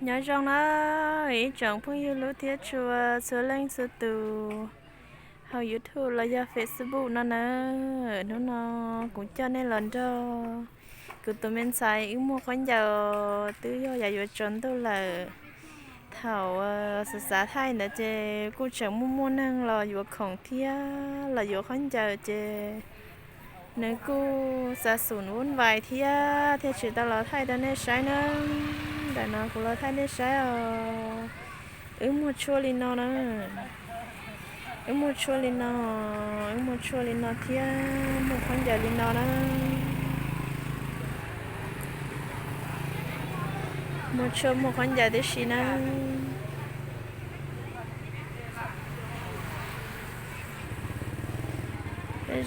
Nyob zoo na ib tsoom phooj ywg hlub thiab tshua txhua leej txhua tus hauv YouTube los yog Facebook no na. Hnub no kuv coj nej los nrog kuv tus me ntxhais wb muag khaub ncaws, twb yog yav yuav tsaus ntuj lawm. Thaum xav xav thaij ntawd ces kuj tseem muaj muaj neeg los yuav khoom thiab los yuav khaub ncaws ces nws kuj xav xum vuj vais thiab thiaj tsis tau los thaij rau nej saib na. Ntawm no kuv los thaij nej saib os. Wb muag tshuaj li no na. Wb muag tshuaj li no, wb muag tshuaj li no thiab muag khaub ncaws li no na. Muag tshuaj muag khaub ncaws tib si na.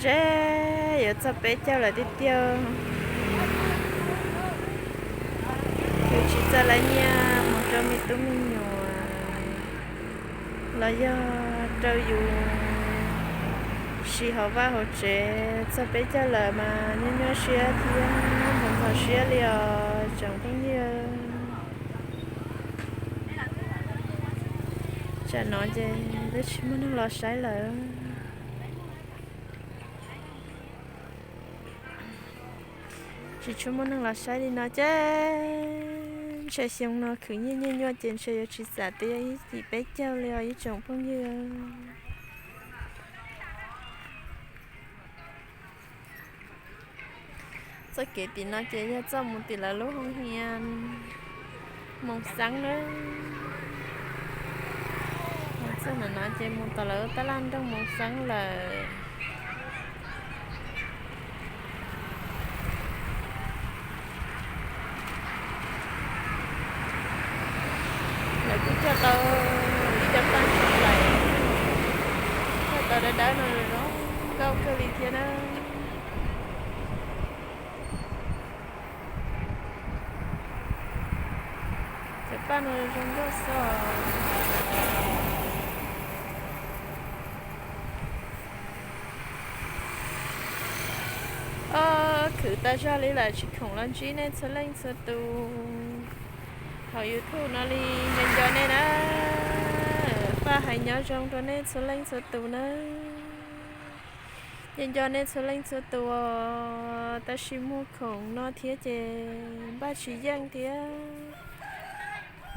Ze yuav txog peb caug lawm tiag tiag. Khwv tsis txawj lawv nyiaj mus rau me tub me nyuam los yog rau yus siv hauv vaj hauv tsev. Txog peb caug lawm mas nyuaj nyuaj siab thiab ntxhov ntxhov siab li os tsoom phooj ywg. Tsam no ces twb tsis muaj neeg los saib lawm. Tsis tshua muaj neeg los saib li no ces ntshe xyoo no khwv nyiaj nyuaj nyuaj ces ntshe yuav tsis xam tias yog ib yim peb caug li os ib tsoom phooj ywg. Txoj kev tim no ces yog txoj mus tim lawv lub hoo hias Moos Xeeb na. Txoj no ces mus tom lawv tab laj nroog Moos Xeeb lawm. Lawv kuj cog tau ib co paj ntoo lawm, cog tau dawb dawb no zoo nkauj kawg li thiab na. Cov paj no zoo nkauj xwb. Ob, khwv tas zog li lawm tsis khoom los ntsib nej txhua leej txhua tus hauv YouTube no li. Nco nco nej na, Paj hais nyob zoo rau nej txhua leej txhua tus na. Nco nco nej txhua leej txhua tus, tab sis muag khoom no thiab ces npaj tsis yeej thiab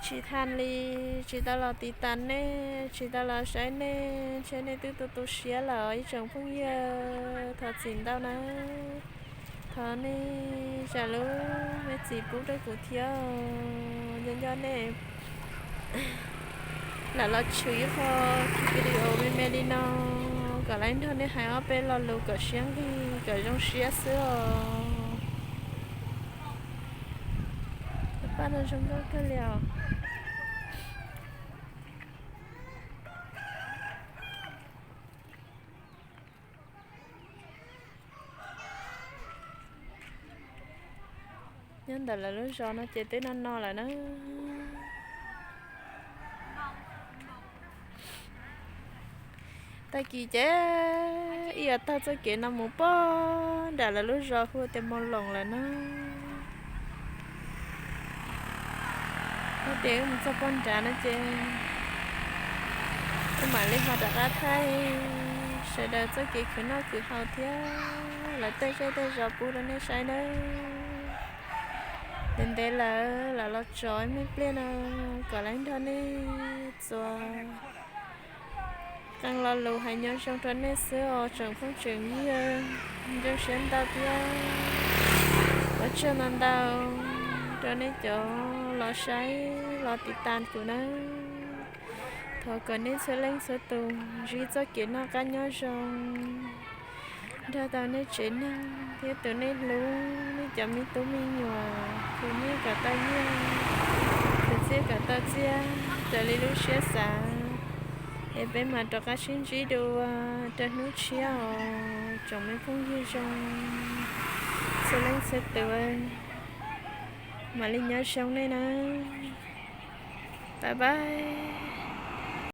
tsis tau li, tsis tau los tiv tas nej, tsis tau los saib nej, ntshe nej twb tu tu siab lawm ib tsoom phooj ywg, thov txim ntau na. Thov nej zam lub me txim pub rau kuv thiab. Nco nco nej lam los tshwm ib qho video me me li no kom laiv nrog nej hais ob peb lo lus kom siab nqig kom zoo siab xwb os. Paj no zoo nkauj kawg li os. Nyob ntawm lawv lub zos no ces twb no no lawm na. Tag kis ces ib yam taug txoj kev no mus pog nram lawv lub zos hu tias Moo Loos lawm na. Ib tias wb mus txog pog nrad no ces wb mam li ho rov qab thaij sawv daws txoj kev khwv noj khwv haus thiab lawv tej zej tej zos pub rau nej saib nawb. Ntev ntev lawm lam los tso me pliag no kom laiv nrog nej txuas qee lo lus hais nyob zoo rau nej xwb os tsoom phooj tsoom ywg. Zoo siab ntau thiab ua tsaug ntau ntau rau nej cov los saib los tiv tas kuv nawb. Thov kom nej txhua leej txhua tus ntsib txoj kev noj qab nyob zoo nrog tau nej tsev neeg thiab tus nej hlub, nej cov me tub me nyuam, khwv nyiaj kom tau nyiaj, khwv txiaj kom tau txiaj raws li lub siab xav. Es peb mam rov qab sib ntsib dua rau hnub tshiab os tsoom me phooj ywg zoo txhua leej txhua tus. Mam li nyob zoo nej nawb. Bye bye.